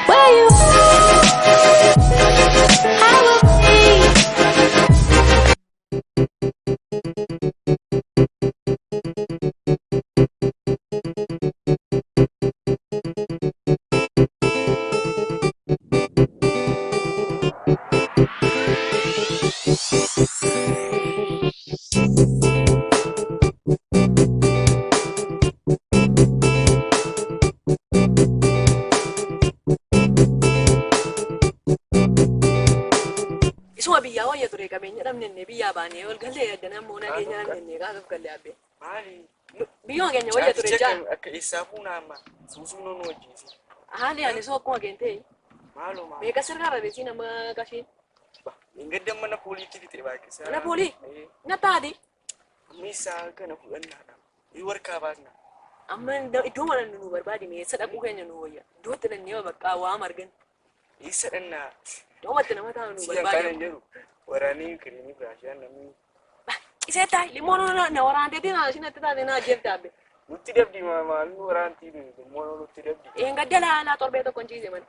Where you I will be. Isuma biyyaa wayya ture qabeenya dhabnenne biyyaa baanee ol gallee yaaddan ammoo nageenya dhabnenne kaasuuf galle abbe. Maali? Biyyuma keenya wayya ture jaa. Akka eessaa fuuna amma? Suusuun nu wajjin. Haalli ani soo akkuma keentee Maaloo maal? meeqa sirraa rabeesii nama qashiin. Hin gaddan mana pooliitti fixe baakisa. Mana poolii? Na taati. Amma isaa kana fudhannaadha. Warqaa baasna. Amma iddoo mana nu barbaade eessa dhaquu keenya nu wayya. Iddoo itti dhannee bakka waa margan. Eessa dhannaa? Iddoo itti nama taa'u nu Siyan kana barbaade. jedhu waraanii kiriinii biraashaan namni Isee taa'i limmoo na waraanteetii na ishin natti taate na ajjeefte abbe. nutti dabdi maal nu waraantii limmoo nutti dabdi. Een gadda laalaa torbee tokko hin ciise mana.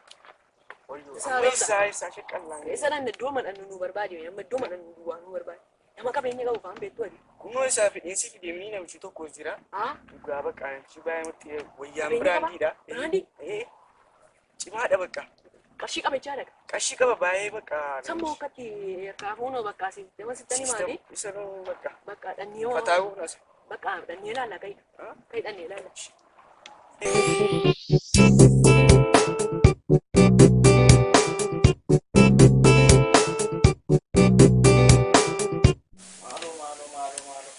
Wayyoo Isaa amma roota. isaa isaa shaqqallaan. Eessa dhanne iddoo mana nu barbaade amma iddoo mana nu duwwaa nu barbaade. Nama qabeenya qabu faan beektu ati. Kunoo isaa fedhiinsi fideemni namichi tokko jira. Haa? Dhugaa bakka namichi baay'ee nutti wayyaan Qabeenya qaba? biraandiidha. Biraandii? Cimaadha bakka. Qarshii qabachaa dhaqa. Qarshii qaba baay'ee bakka. Sammuu akkatti harkaa fuunoo bakka asii nama sittanii maali? Isa nu bakka. Bakka dhannee waa. Fataawuu nasa. Bakka dhannee ilaalla kayi. Kayi dhannee ilaalla. Maaloo maaloo maaloo maaloo.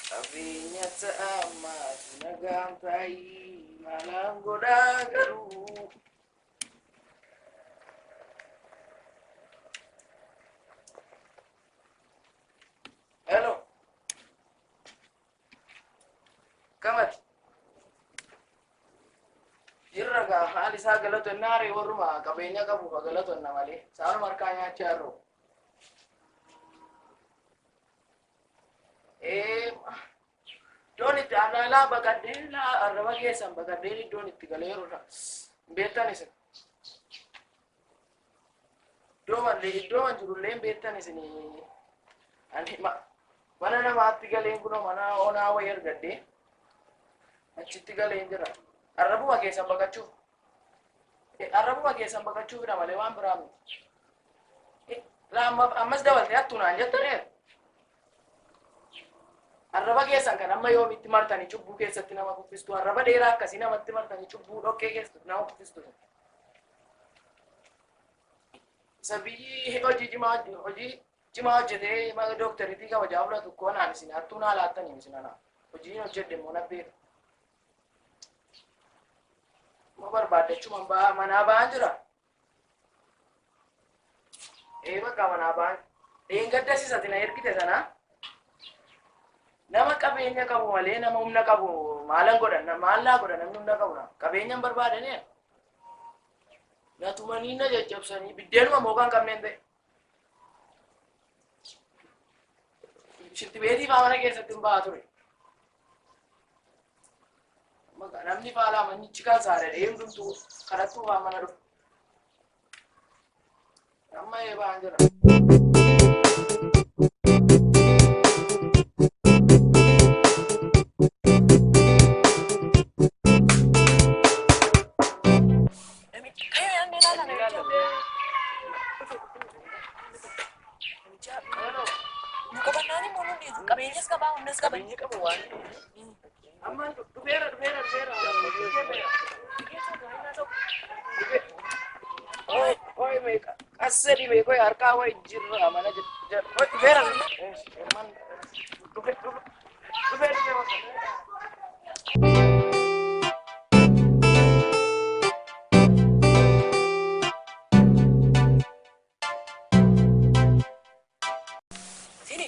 Qabeenya ta'ammaatu nagaan taa'ii maalaan godhaa garuu. Hello. Kamati. Jirra gaa haali isaa galatonnaa ree warruma qabeenya qabu ka galatonna malee saanuma harkaa nyaachaa jirru. Iddoon itti alaalaa baqadhee laa arraba keessan baqadheen iddoon itti galeerudha. Hin beektan isin. Iddoo mallee iddoo man jirullee hin beektan isin. Ani mana namaatti galeen kunoo mana onaa wayii argadhee achitti galeen jira. Arrabuma keessan baqachuuf. Arrabuma keessan baqachuufidha malee waan biraa miti. Laa ammas dabaltee hattuu naan jettanii. Arraba keessan kan amma yoomitti martanii cubbuu keessatti nama kuffistu. Arraba dheeraa akkasii namatti martanii cubbuu dhoqqee keessatti nama kuffistu. Isa biyyi hojii cimaa hojjetee dooktariitii kabajaa fudhatu koo naan isin hattuu naa laattanii isin anaa. Hojiin hojjedhe immoo na beeka. Ma barbaaddachuman manaa ba'aan jira. Bakka manaa ba'aan. Dheengadda sisati na ergite sana. Nama qabeenya qabu malee nama humna qabu maalan godhan maal naa godhan namni humna qabu na qabeenya hin barbaadanii. Na tumanii na caccabsanii biddeenuma mookaa hin qabneen ta'e. Shilti beetii faa mana keessatti hin ba'aa ture. Namni faalaa mannichi kan saare deemtumtu kadhattuu faa mana dhufu. Amma eebaan jira. Kayi dhannee ilaalla namicha. Namicha nu qabannaan immoo nu dhiisu qabeenyas qabaa humnas qaba. Qabeenya qaba waan. Amma dhufeera dhufeera dhufeera. Oi oi meeqa qassadi meeqa harkaa wayi jirra mana jira. Oi dhufeera. Dhufe dhufe dhufe dhufe. Sini.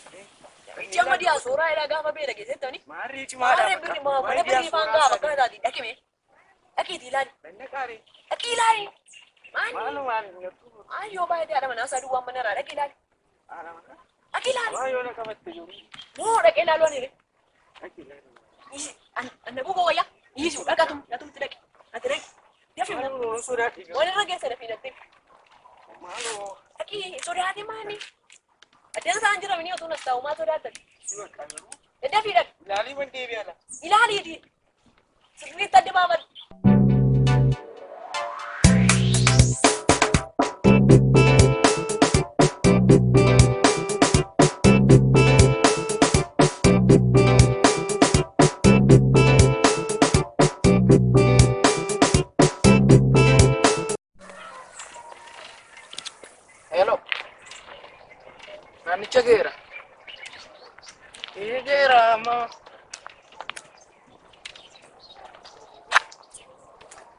Namichi amma diyaasporaa jedhaa gaafa beela keessatti Maarree cimaadha. Maarree birri mana birrii faan gaafa akkana taati dhaqime. Dhaqiitii ilaali. Nanna qaare. Dhaqii ilaali. Maali? Maaloo maali? Maal yoo baay'ee haadha manaa isaa duwwaan mana irraa dhaqii ilaali. Haadha manaa? Dhaqii ilaali. Maal yoo na qabatte jiru? Moo dhaqee ilaaluu ani re. Dhaqii ilaali. Anna gugoo wayyaa. Dhiisuu dhaqatum dhatumti dhaqi. Ati dhaqi. Dafii Maaloo sodaadhe. waan irra geessa dafii natti. Maaloo. Dhaqii sodaate maali? Addeen isaan jiramanii otoo nas taa'u maa sodaatan? Si bakka garuu. Dafii dhaqi. Ilaalii man deebi'a la. Ilaaliiti. Sirriitti adda baafadhu. Hello. Naannicha geera. Ee geera amma.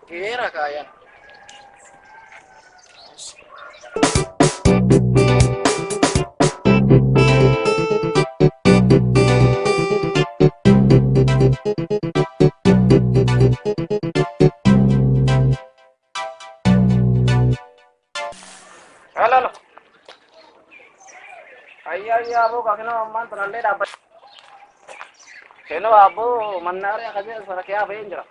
Geera kaayan. Hello, hello. Ayya ayya aboo kakino ammaan tanallee dhaabbate. Keno aboo mannaaree akkasii as farakee ba'een jira.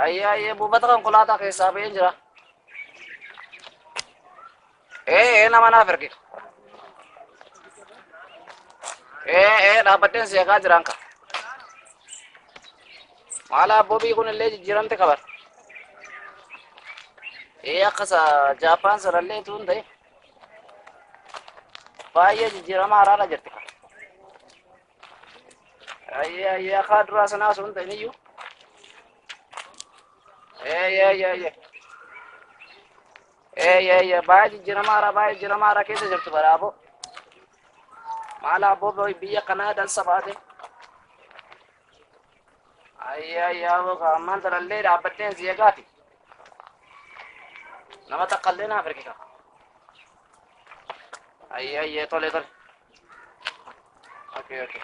Ayya ayya buufata konkolaataa keessaa ba'een jira. Ee ee nama naaf erge. Ee ee dhaabbadheen seeqaa jiraan ka. Maala abboo biyyi kun illee jijjiiramte kabar. Ee akkasa Jaappaan sanallee tuun ta'e. Baay'ee jijjiirama haraadha jirti ka. Ayyee ayyee akka duraa sanaa sun ta'in iyyuu. Eeyyee ayyee ayyee. Eeyyee ayyee baay'ee jijjiirama haaraa baay'ee jijjiirama haaraa keessa jirtu bara aboo. Maal aboo biyya kanaa dansa baate. Ayyee ayyee aboo ka ammaan tanallee dhaabbatteen si eegaati. Nama takkallee naaf erge ka. Ayyee ayyee tole tole. Okay okay.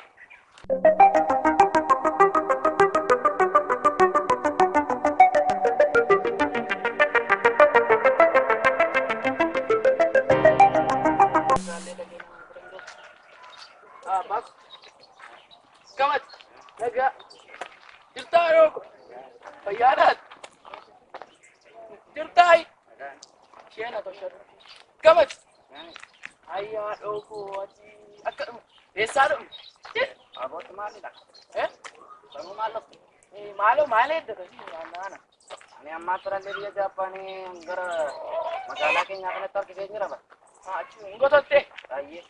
Bak. Kamat. Nagaa. Jirtaa rooko. Fayyaadhaat. Jirtaa. Isheen haa tolchatu. Kamat. Ayyaa dhookoo ati akka eessaa dhufne? Abootti maalidha? Eh? Sanuu maal dhufte? Maaloo maal eeddata si naannaana? Ani ammaa turallee biyya Jaappaanii gara magaalaa keenyaa kanatti harkisee jira bara. Achi hin gototte. Ayyee.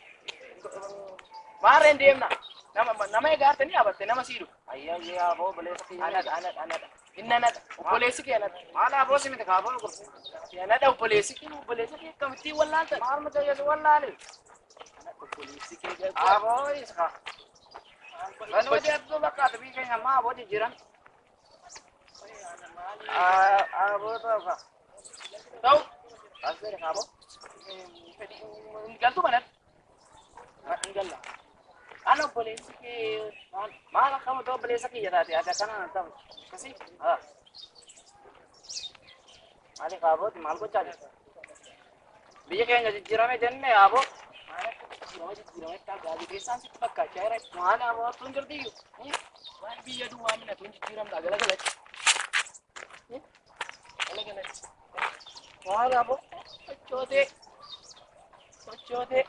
Maarreen deemna. Nama nama eegaartanii dhaabatte nama sii dhufu. Ayyee ayyee aboo obboleessa kiyya. Anadha anadha anadha. Inni anadha. Obboleessi kee anadha. Maal aboo si miti kaaboo gurgu. Anadha obboleessi kee obboleessi kee akkamittiin wallaaltan? Maal mucayyeesu wallaali? Obboleessi kee Aboo isa. Sanuu deemtuu bakka ati biyya keenya ammaa aboo jijjiiran. Aboo ta'ufa. Ta'u As jedhe kaaboo. hin galtu manatti. Hin galla. Ana obboleessi kee maal Maal akkamtu obboleessa kiyya taate ati akkana ta'u. akkasii? Maali kaabooti maal gochaa jirta? Biyya keenya jijjiirame jenne aboo. Maal akka jijjiirama jijjiirama itti gaazexeessaan sitti fakkaachaa jira. Maal aboo tun jirtiyyuu? Waan biyya duwwaa mina tun jijjiiramdha galagalatti. Galagalatti. Maal aboo? Sochootee. Sochootee.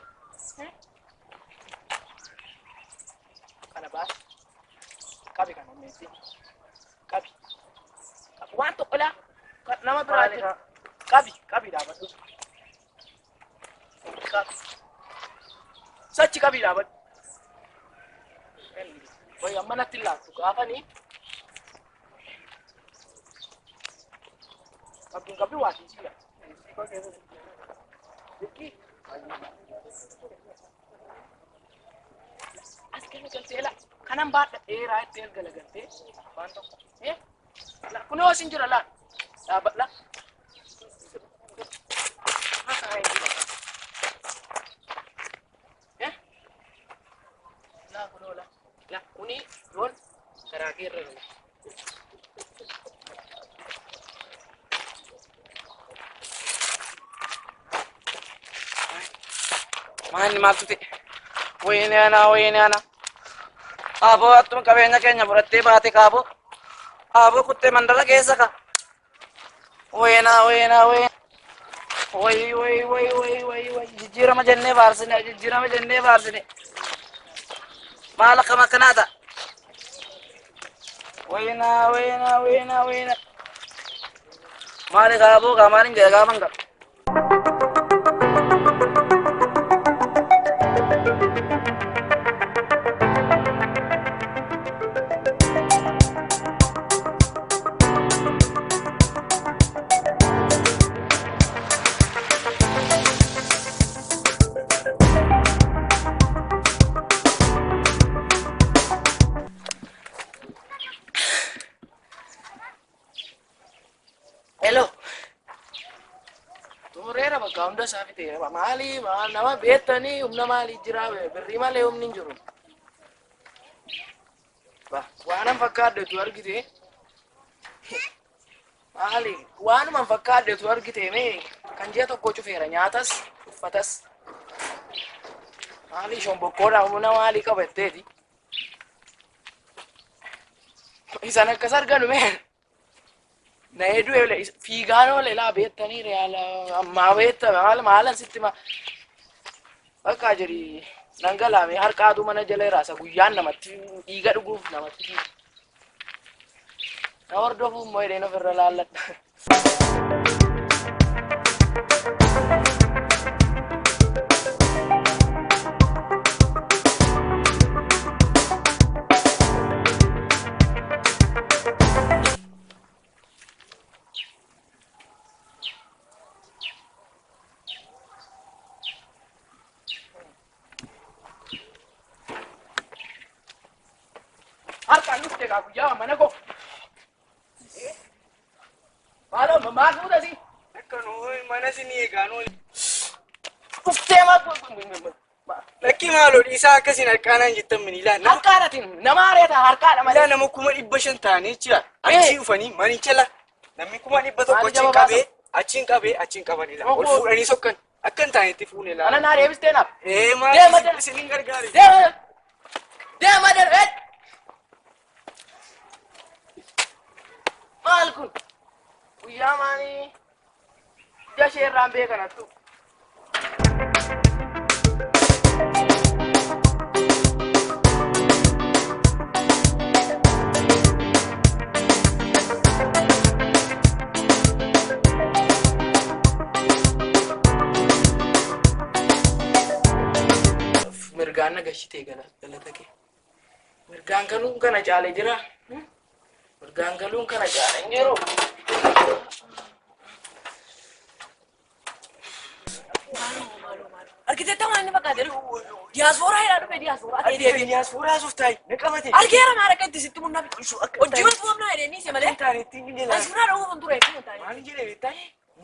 Kana baasi. Qabi kana meessi. Qabi. Waan tokko laa nama biraa jira. Qabi qabi dhaabadhu. Qabi. Sachi qabi dhaabadhu. Wayii amma natti hin laattu gaafanii. Qabduun qabdi waa kiisiidha. As galagaltee laa kanan baadha dheeraa itti el galagaltee waan tokko. Kunoo isin jira laa dhaabbadha. Laa kunoo laa. Laa kuni yoon garaa kee irra gala. Maanni maaltu ta'e? Wayini ana wayini ana. Aboo attuma qabeenya keenya fudhattee baate kaaboo. Aboo kuttee mandara keessa ka. Wayina wayina wayina. Wayi wayi wayi wayi wayi wayi jijjiirama jennee faarsine jijjiirama jennee faarsine. Maal akkam akkanaa ta'a? Wayina wayina wayina wayina. Maali kaaboo kaa maaliin jedhe gaafan qaba. Hello. Xumureera bakka hunda isaa fixeera. Maali maal nama beektanii humna maalii jira birrii malee humni hin jiru. Waanan fakkaadhetu argite. Maali waanuman fakkaadhetu argite mee kan ji'a tokko cufeera nyaatas uffatas. Maali shombokkoodhaa humna maalii qabatteeti. Isan akkas arganu mee. Na hedduu fiigaan oole laa beektanii reyaala ammaa beekta maal maalan sitti ma bakka jedhi nan galaame harkaatu mana jala raasa guyyaan namatti dhiiga dhuguuf namatti fiiga. Na hordofuuf immoo jedheen ofirra laalladha. Harkaan dhufte kaa guyyaa mana koo. Maaloo maal fuuta si? Akka nuyi mana isinii eegaa nuyi. Dhuftee maal Lakki maaloo dhiisaa akkasiin harkaanaan jettan mini ilaa nama harkaadhatiin nama areeta harkaadha ilaa malee. nama 500,000 ta'anii jira. Achii dhufanii manicha la namni 100,000 Maal achiin jaba qabee achiin qabee achiin qaban ilaa ol fuudhanii sokkan akka hin taanetti fuune Mana ilaa. naa deebistee naaf. Ee maal Deema deema. isiniin gargaare. Deema deema deema. Maal kun guyyaa maalii ija ishee irraan beekanattu. Mirgaan na gashitee galata kee. Mirgaan galuun kana caalee jira. Mirgaan galuun kana caalee hin jiru. Argiteetta waan inni fakkaate diyaasfooraa jedhaa dhufe diyaasfooraa ta'ee deebi'e. Diyaasfooraa suuf taa'i na qabate. Argeera maal akka itti sitti munnaa hojii wal fuufnaa jedhee niise malee. Hin taanetti hin jedhe. Asirraa dhowwuuf hin ture jechuun taane. Maal jedhe beektaa?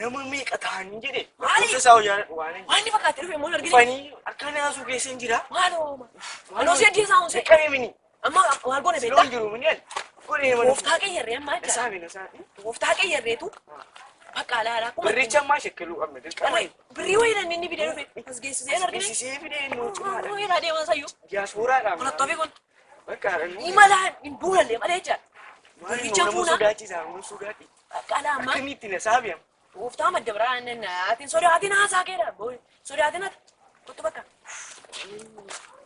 Nama meeqa ta'anii jedhe. Maali? Lakkoofsa isaa hojii waan hin Waan inni fakkaate dhufe immoo argite. Dhufanii akka naasuu keessa hin jira. Maaloo maaloo si ajjeesaa Na hunsee. qabee mini. Amma maal goone Siloo beektaa? hin jiru mini ali. Godhee mana. Gooftaa qayyarree ammaa jechaadha. Nasaabi nasaabi. Gooftaa qayyarreetu bakka alaalaa akkuma Birricha ammaa shakkaluu qabna dirqama. birrii wayii inni fidee dhufe as geessisee hin argine. Geessisee fidee nuu cimaadha. Wayii deeman sayyuu. Diyaasfooraadhaan. Qorattoo fi kun Bakka imala hin duulallee malee jechaadha. Maali Birricha nama fuunaa. sodaachisaa nama sodaadhi. Bakka alaa ammaa Akkamitti nasaabi amma? gooftaa madda biraa atiin sodaatiin haasaa keedha. Sodaatiin ati kottu bakka.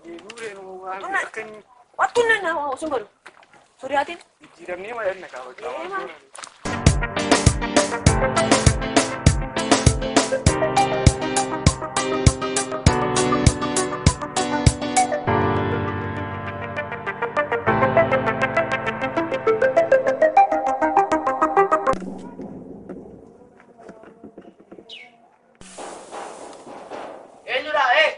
Deebi'uu reenuu waan akkamii Wattuun nan sun godhu. Sodaatiin. jijjiiramnee madhanna kaaba. Eenyudha ee?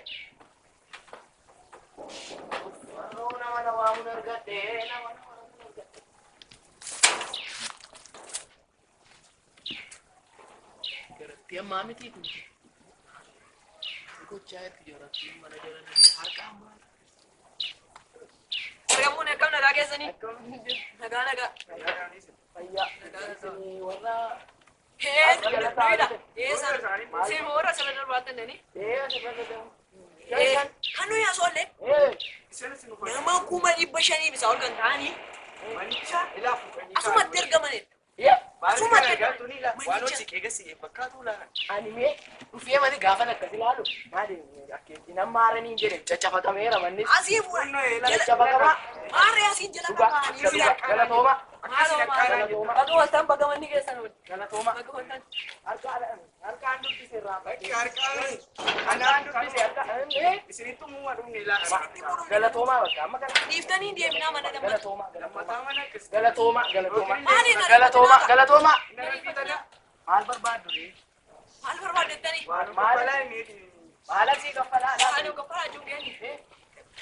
Warroo nama na waamuun argadhe nama na waamuun argadhe. Garatti ammaa miti kun. Gochaa itti jarattiin mana jala na harka ammaa. Argamuun akkam nagaa keessanii? Nagaa nagaa. Fayyaa. Isinii warra Hee, duwidha. Hee, sana. Seema warra sana darbaatan nani? ee asirra gadamu. Kan nuyi haasofne nama 500,000 isaa ol kan ta'anii Manicha ilaa fuudhanii asumatti ergamanidha. Asumatti waan hojii qeegassi fakkaatu laala. Ani mee dhufee mani gaafan akkas ilaalu maali akkeetti nama haaranii jedhe caccafatameera mannis. Asii fuudhan. Caccafatamaa. Maarree asiin jala Dhugaa. kakaa'anii. Galatooma. Maaloo baga waltaan baga manni keessan oolu. Galatooma. Baga waltaan. Harkaan dubbise irraa. Harkaan Harkaan dubbise harkaan. isinitti muuma dhumne ilaala. Galatoomaa bakka amma kana. Dhiiftanii deemnaa mana lammataa. Galatoomaa. Galatoomaa. Lammataa mana akkas. Galatoomaa. Galatoomaa. Maali na Galatoomaa. Galatoomaa. Nama Maal barbaaddu ree? Maal barbaaddettanii? Maal Maal asii kaffalaa? Ani kaffalaa jiru geenye.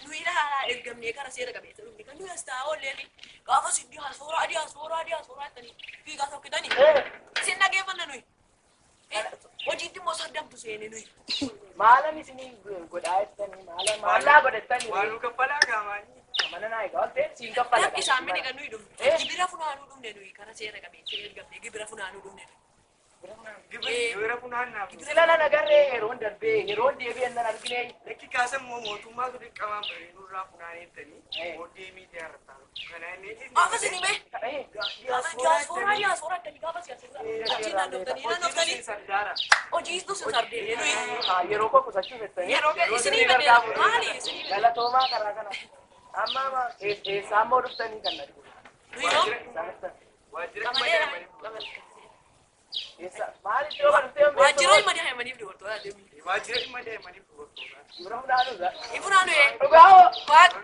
Nuyi ilaalaa ergamnee kara seera qabeessa dhufne kan nuyi as taa'aa oolleefi gaafa si diyaaspooraa diyaaspooraa diyaaspooraa jettanii fiigaa tokkitanii isin dhageeffanna nuyi. Hojiitti immoo sardamtu seene nuyi. Maalan isinii godhaa jettanii maala maallaa godhattanii Waan kaffalaa gaamaanii. mana naa egaa ol ta'e siin kaffala. Lakki isaan miti kan nuyi dhufne. Gibira funaanuu dhufne nuyi kara seera qabeessa ergamnee gibira funaanuu dhufne nuyi. Gibira funaannaaf. Sila nan agarree yeroon darbee yeroon deebi'een nan argine. Lakki kaasan immoo mootummaa dirqamaan bareedurraa funaanettanii booddee miidiyaa irratti taa'u. Kana inni Gaafa isin hime diyaaspooraa diyaaspooraa jettanii gaafa siyaasa achiin naannoftanii naannoftanii Sardaara. hojiitu sin sardeene nuyi. Yeroo koo qusachuu fettanii. Yeroo isinii badee maali isinii badee Galatoomaa karaa kana. Amma eessaa immoo dhuftanii kan na dhufu. nuyi noo Waajjira qamalee dhimma Eessa maal iddoo kan dhuftee hin beektu? waajjira dhimma daa'immaniif dubartoota deemu. Waajjira dhimma daa'immaniif dubartootaa. Gibira funaanuu dha. Ifunaanu ee Dhugaa hoo? waat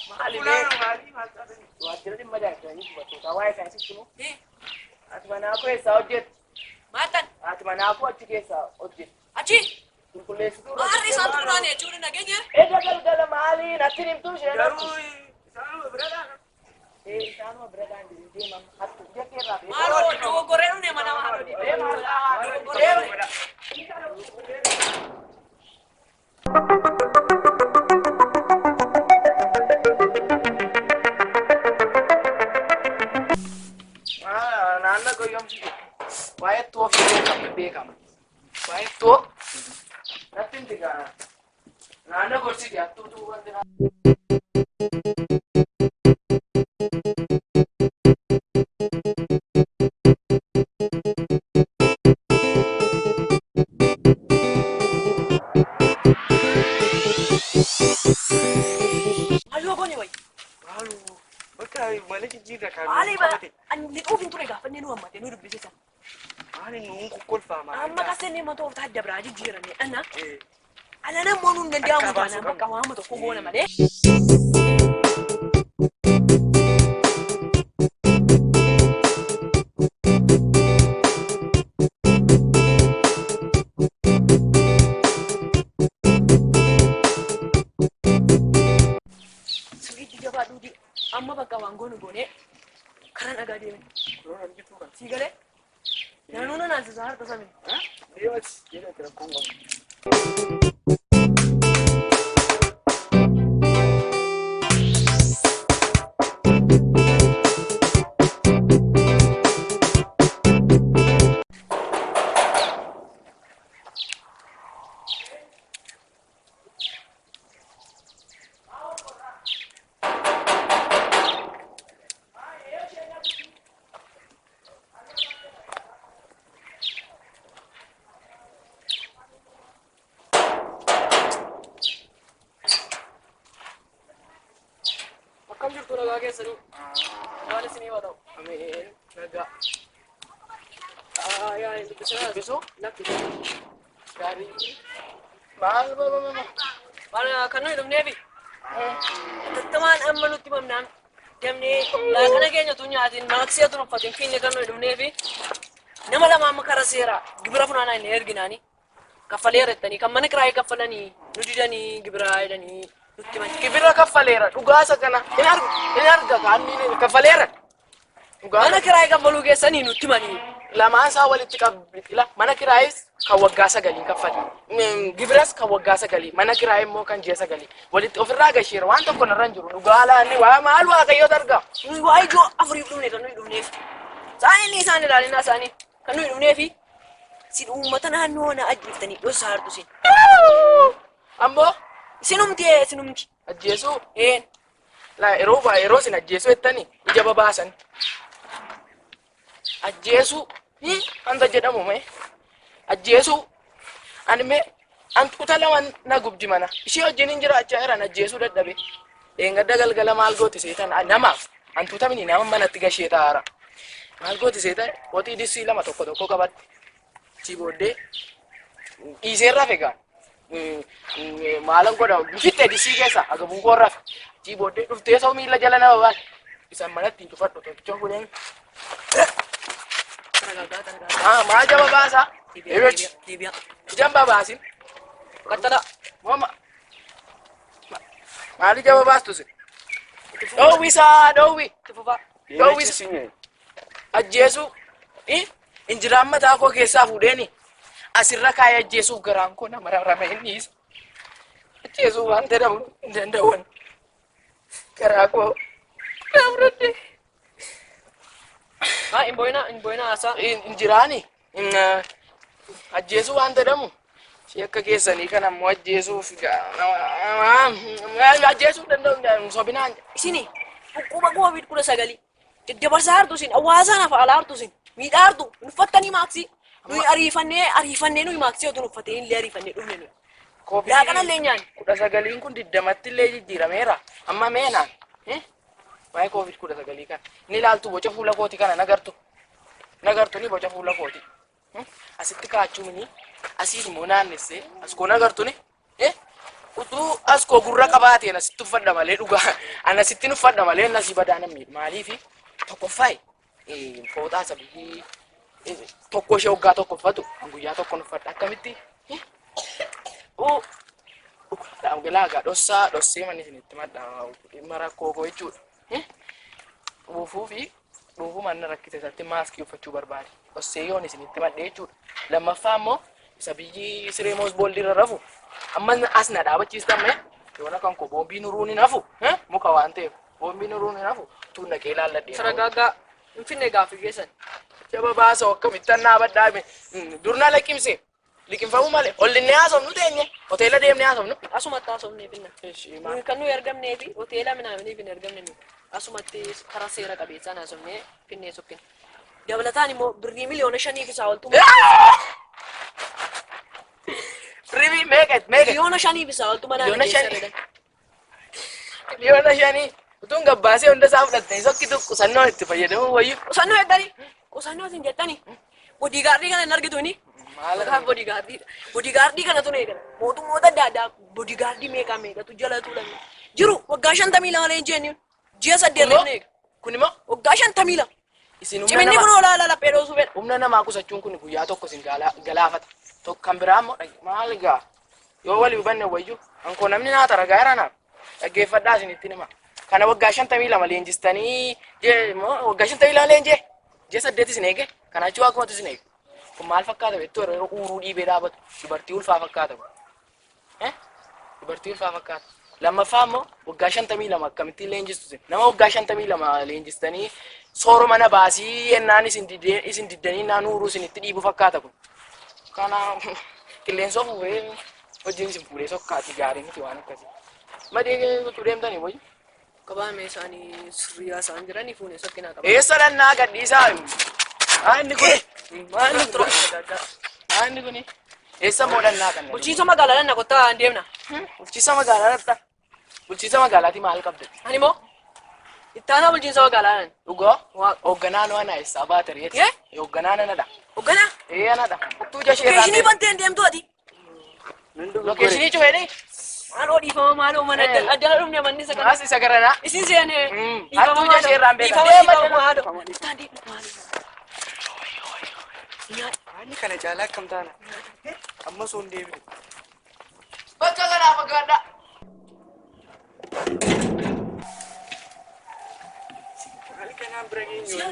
Maali mee? Funaanuu maalii maal taatanii? Waajjira dhimma daa'immanii dubartootaa waa'ee isaa isitti himu. Ati manaa koo eessaa hojjetti? maatan Ati manaa koo achi keessaa hojjetti? achi Qulqulleessituu maarri isaan funaane jechuun nageenya Ija galgala maali natti himtuu isheen? Garuu isaanuma bira dhaana. Isaanuma bira daandii deeman hattu ija keerraa beeku. maaloo dogoggoree dhufne mana maaloo dogoggoree dhufne. Naannoo goyoomsitu waa'ee too fi beekama beekama. Waa'ee too natti himti gaa. Naannoo gorsiti hattuutu wanti Maaloo goone wayi Maaloo bakka mana jijjiirra kan maali bara ani lixuuf hin ture gaafa inni nu hammate nu dubbisiisa. Maali nuun kokkolfaa maali? Amma kasenne mata of taadda biraa jijjiirame ana ala nammoo nuun danda'amu taanaan bakka waama tokko goona malee. Sirriitti jabaa duudii amma bakka waan goonu goonee karaa nagaa deemne. Sii galee naannoo na naasisa harka samii. Deemati jedhati rakkoon qabu. Akkam jirtu nagaa keessanii? Maal isinii haa ta'u? Ameen nagaa. Yaa hin dubbisinaa. Dubbisu? Lakki. Gaarii. Maal maal Maal kan nuyi dhufneefi? Tattamaan amma nutti mamnaan damnee laaqana keenya utuu nyaatiin maaksii utuu uffatiin fiinne kan nuyi dhufneefi nama lama amma kara seeraa gibira funaanaa inni erginaani kaffaleera jettanii kan mana kiraayii kaffalanii nu didanii gibira jedhanii nutti himan. Gibira kaffaleera dhugaasa kana hin arga hin arga kaanni kaffaleera. Dhugaa Mana kiraayii kaffaluu keessanii nutti himanii. lamaan isaa walitti qabila mana kiraayis kan waggaa sagalii kaffale gibiras kan waggaa sagalii mana kiraayii immoo kan ji'a sagalii walitti ofirraa gasheera waan tokko narra hin jiru dhugaa laanni waa maal waaqayyoota arga. Nuyi waa ijoo afuriif dhufne kan nuyi dhufneef. Isaan inni isaan ilaalinaa isaanii kan nuyi dhufneefi sin uummata naannoo na ajjeeftanii dhossaa hartu sin. Amboo Isinumti isinumti. ajjeesuu Een. laa yeroo baa yeroo isin ajjeesuu jettani ija babaasan. Ajjeesuu wanta jedhamu mee ajjeesuu ani mee antuuta lama na gubdi mana ishee wajjin hin jiraachaa jiran ajjeesuu dadhabe. Dheengadda galgala maal gooti seetan namaaf antuuta mini nama manatti gashee taa'aara. Maal gooti seetan qotii disii lama tokko tokko qabatte. Achii booddee dhiiseen rafe gaa. Maalan godha fitte disii keessa agabuu koo rafe. Achii booddee dhuftee soo miila jala nama baase. Isaan manatti hin cufadhu tokkicha fuudheen. Targaggaa targaggaa. Maa jaba baasaa. Deebi'a deebi'a. Ijaan babaasin. Qaxxala. Mama. Maali jaba baastu sin? Dhoowwisaa dhoowwi. Itti fufaa. Dhoowwisa. Ajjeesuu. Injiraan mataa koo keessaa fuudheeni. Asirra kaayee ajjeesuuf garaan koo nama rarrame inni isa. Ajjeesuu waan jedhamu hin danda'uun. Garaa koo naa fudhadhe. Haa hin boo'inaa hin boo'inaa haasaa. Injiraani. Ajjeesuu waan jedhamu. Ishee akka keessanii kan ammoo ajjeesuuf ajjeesuuf danda'u sobinaan. Isini dhukkuba koovid 19 daddabarsaa hartu isin hawaasaan hafa alaa hartu isin miidhaa hartu hin uffattanii maaksii nuyi ariifannee ariifannee nuyi maaksii otoo hin uffatiin illee ariifannee dhufne nuyi. Laaqana illee nyaanne. 19n kun 20tti illee jijjiirameera. Amma meenaan. Waa'ee koovid 19 kana. Inni ilaaltu boca fuula kooti kana nagartu. Nagartu ni boca fuula kooti. Asitti kaachuu mini asiin immoo naannessee as koo nagartu ni. Utuu as koo gurra qabaateen asitti uffadha malee dhugaa. Ani asitti uffadha malee nasii badaa nan miidhu. Maaliifi tokkoffaayi fooxaa isa biyyi tokko ishee waggaa tokko uffatu guyyaa tokko uffadha akkamitti Dhangala'aa dhossaa dhossee manni isinitti madda dhimma rakkoo koo jechuudha. Dhuufuu fi dhuufuu manna rakkise isatti maaskii uffachuu barbaade. Dhossee yoon isinitti madde jechuudha. Lammaffaa immoo isa biyyi siree moosboolli irra rafu amma as na dhaabachiistan mee yoona kan koo boombiin uruun hin hafu muka waan ta'eef boombiin uruun hin hafu tuun dhaqee ilaalladhe. Saragaggaa Finfinnee gaaffii geessan. Jaba baasoo akkamittan dhaabadhaa durna liqimse liqimfamuu malee ollinnee haasofnu teenye hoteela deemnee haasofnu. Asumatti haasofnee finna. Nuyi kan nuyi argamnee fi hoteela minaaminiif hin argamne nuyi. Asumatti karaa seera qabeessaan haasofnee finnee sokkina. Dabalataan immoo birrii 5 miliyoona isaa oltu. Birrii meeqa meeqa? 5 miliyoona isaa oltu mana Miliyoona keessa shanii. redhan. 5 miliyoona utuun gabbaasee hunda isaa fudhattanii sokkitu qusannoo itti fayyadamuu wayyu. Qusannoo jettanii qusannoo isin jettanii bodyguardii kana hin argitu inni. Maal Maqaan bodyguardiidha. Bodyguardii kanatu na eegala. Mootummoota adda addaa bodyguardii meeqa meeqatu jala tuulame. Jiru waggaa 52 leenjii inni ji'a 8 na eega. Kun immoo Waggaa 52. isin humna Ciminni kun namaa olaanaa laphee dhoosuu fedha. humna namaa qusachuun kun guyyaa tokko isin galaafata. Tokko kan biraa immoo maal gaa yoo walii hubanne wayyu ankoo namni naa tara gaara naaf dhaggeeffadhaa isinitti hima. Kana waggaa 52 leenjistanii waggaa 52 leenjee ji'a 8 isin eege kana achii waaqumatu isin eege. Kun maal fakkaata beektu yeroo uuruu dhiibee dhaabatu dubartii ulfaa fakkaata kun. Dubartii ulfaa fakkaata. Lammaffaa immoo waggaa 52 akkamittiin leenjistu isin? Nama waggaa 52 leenjistanii soora mana baasii ennaan isin didee isin diddanii naan uuruu isinitti dhiibu fakkaata kun. Kana qilleensoo fuudhee wajjin isin fuudhee sokkaati gaarii miti waan akkasii. Madii utuu deemtanii wayyu. Qabaame isaanii sirriyaa isaan jiranii fuunee sokkinaa qaba. Eessa dhannaa gadhiisaa? Maa inni kun? Maa inni kun? Maa inni kuni? Eessa immoo dhannaa kan? Bulchiinsa magaalaa dhanna kottaa hin deemna. Bulchiinsa magaalaa dhaqxa. Bulchiinsa magaalaati maal qabda? Ani immoo itti aanaa bulchiinsa magaalaa dhan. Dhugoo? Waaqa. Hoogganaa nu ana eessaa baate reeti? Eh? Hoogganaa nanadha. Hoogganaa. Ee anadha. Hattuu ija ishee Lokeeshinii bantee hin deemtu ati. Lokeeshinii cufeeni? Maaloo dhiifama maaloo mana adda adda dhufne manni isa kana. Maas isa garanaa. Isin seenee. Hattuu ija ishee irraan beekan. Dhiifama dhiifama maaloo. Iftaan deemna maaloo. Haalli kana caalaa akkam taana? Amma osoo hin deebine. Bakka kanaa fagaadhaa. Maal kanaan bira geenyu?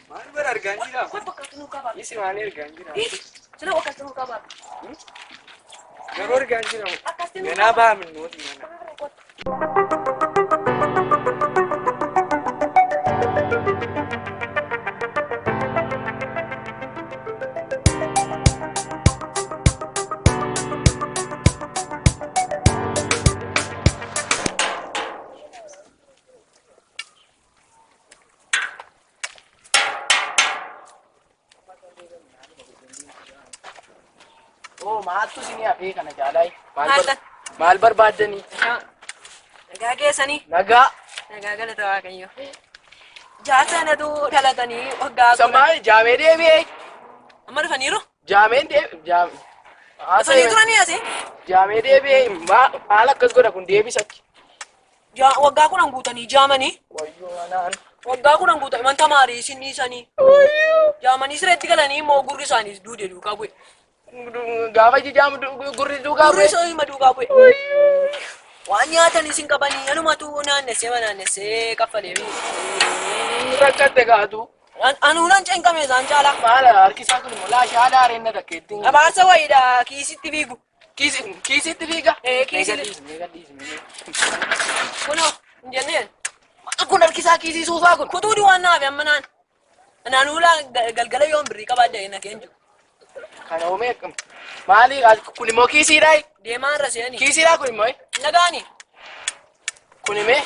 Maal bara argaa hin jiraa? Isi maal argaa hin jiraa? Garuu argaa hin jiraa? Ganaa ba'a minnooti mana. Hoo maaltu isinii hafee kana jaalaayi? Maal Maal barbaaddanii? Nagaa geessanii. Nagaa. Nagaa galata Waaqayyo. Jaarsa natu dhalatanii waggaa Isa maali? Jaamee deebi'ee. Amma dhufaniiru? Jaameen deebi'ee. Dhufanii turanii asii? Jaamee deebi'ee maal akkas godha kun deebisatti? Waggaa 10 guutanii jaamanii. Wayyoo anaan. Waggaa 10 guutanii mana tamaarii isin dhiisanii. Jaamanii sireetti galanii immoo gurri isaaniis duude duukaa bu'e. Gaafa iji jaamu gurri duukaa Gurri bu'e. isaanii duukaa bu'e. Waan nyaatan isin qabanii anumatu naannessee manaannessee kaffalee. Rakkatte kaatu. Anuunaan cinqame isaan caalaa. Maal harki isaa kun immoo laashaa daareen na takkeettiin. Abaarsa wayiidha kiisitti fiigu. Kiisitti fiiga. Ee, kiisitti. Meeqa dhiisi, meeqa dhiisi. Kunoo hin jenneen. Maal kun harki isaa kiisii suufaa kun? Kutuu duwwaan naafe amma naan. Naanuu galgala yoon birrii qabaadde na keenju. Kana oomee akkam? Maali kun immoo kiisiidhaa? Deemaa irra seeni. Kiisiidhaa kun immoo? Nagaani. Kun immoo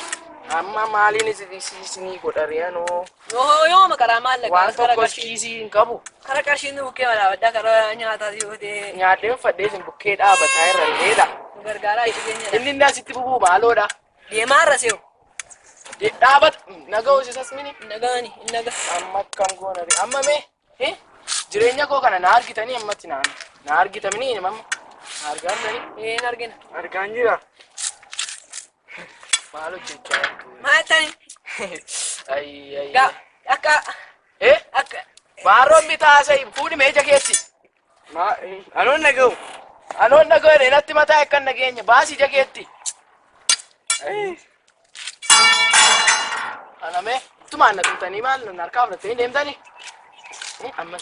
amma maaliin isinii godha re'anoo? Yoo yooma karaa maallaqaa Waan karaa tokkos qarshii. kiisii hin qabu. Karaa qarshiin nu bukkee malaabaddaa karaa nyaataa yoo ta'e Nyaadhee uffadhee isin bukkee dhaabataa irra illeedha. nu gargaaraa itti keenyadha. Inni inni asitti bubuu maaloodha? Deemaa irra see'u. Dhaabata naga hoosisas mini. Nagaani naga. Amma akkam goona ree? Amma mee jireenya koo kana na argitanii ammatti naan na argitamanii amma na argaatanii Een argina. Argaan jira. maal hojjechaa jirtu? Maal tani? Ayy ayy. Gaa akka akka Maarroon bitaa haasa'e fuudhi mee ija keessi. Anoon naga'u. Anoon dhaga'e natti mataa akka hin nageenye baasii ija keetti. Ana mee ittumaan na tumtanii maal na harkaa fudhattanii deemtanii? Amma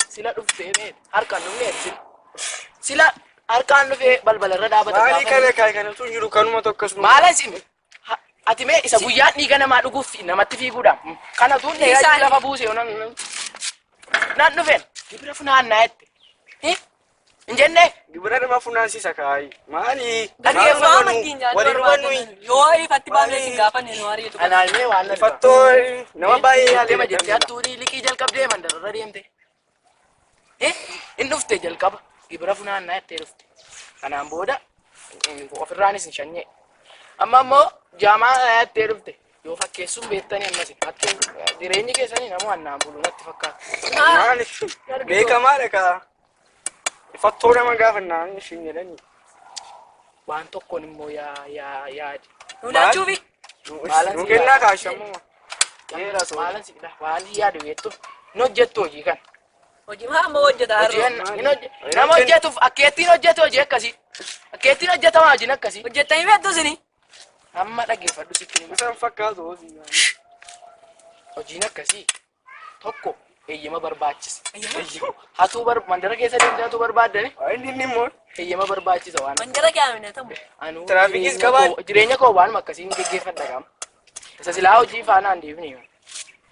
sila dhuftee mee harkaan dhufnee sila. Sila harkaan dhufee balbala irra dhaabata. Maali kana kai kana tun jiru kanuma tokkos nu. Maala isin ati mee isa guyyaan dhiiga namaa dhuguuf namatti fiiguudha. Kana tuun dheeraa lafa buuse nan dhufeen gibira funaannaa jette. Hin jennee? Gibira nama funaansiisa kaayi. Maali? Dhaggeeffama ittiin nyaannu Waliin barbaadan. hubannu. Yoo ifatti baafnee isin gaafanne nu ariitu. Anaan mee waan nan Fattoo nama baay'ee yaale. Deema jettee hattuunii liqii jalqabdee mandararra deemte. In dhufte jalqaba gibira funaannaa jettee dhufte. Kanaan booda ofirraanis hin shanyee. Amma immoo jaamaa jettee dhufte. Yoo fakkeessuun beektanii ammas hattuun jireenyi keessanii nama annaan bulu natti fakkaata. Maali? Beekamaadha kaa. Fattoo nama gaafannaa ishiin jedhani. Waan tokkoon immoo yaa yaa yaadi. Nu laachuufi. Nu kennaa kaashamuma. Maalan si waan yaadu beektu hin hojjettu hojii kana. Hojii maa amma hojjetaa Hojii har'oo. hin hojje- nama hojjetuuf akkeettiin hojjetu hojii akkasii. Akkeettiin hojjetamaa hojiin akkasii. Hojjettanii beektu isinii. Amma dhaggeeffadhu sitti hima. Isaan fakkaatu hojii. Hojiin akkasii tokko eeyyama barbaachisa. Hatuu mandara keessa deemtee hatuu barbaaddani Inni inni immoo eeyyama barbaachisa waan. Mandara kaa'amne ta'u. Anuu Tiraafikis jireenya qabaan. Jireenya koo waanuma akkasiin geggeeffadha qaama. Isa silaa hojii faana hin deemne.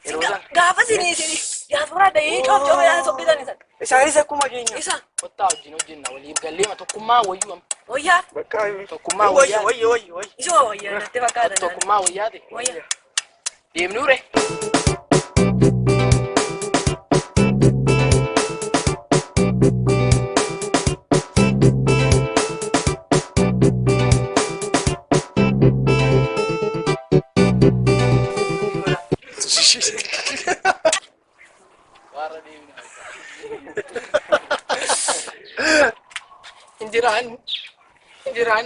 Yeroo sana Gaafa isinii isinii gaafa biraadha coof coof yaa sobbitan isa. Isaanis akkuma keenya. Isa kottaa wajjin hojjenna waliif galleema tokkummaa wayyuu amma. wayyaa Bakka Tokkummaa wayya wayyaa. wayya wayya wayya. isuma wayyaa natti fakkaata. Tokkummaa wayyaa ta'e. Wayyaa. Deemnuure. Injiraan. Injiraan.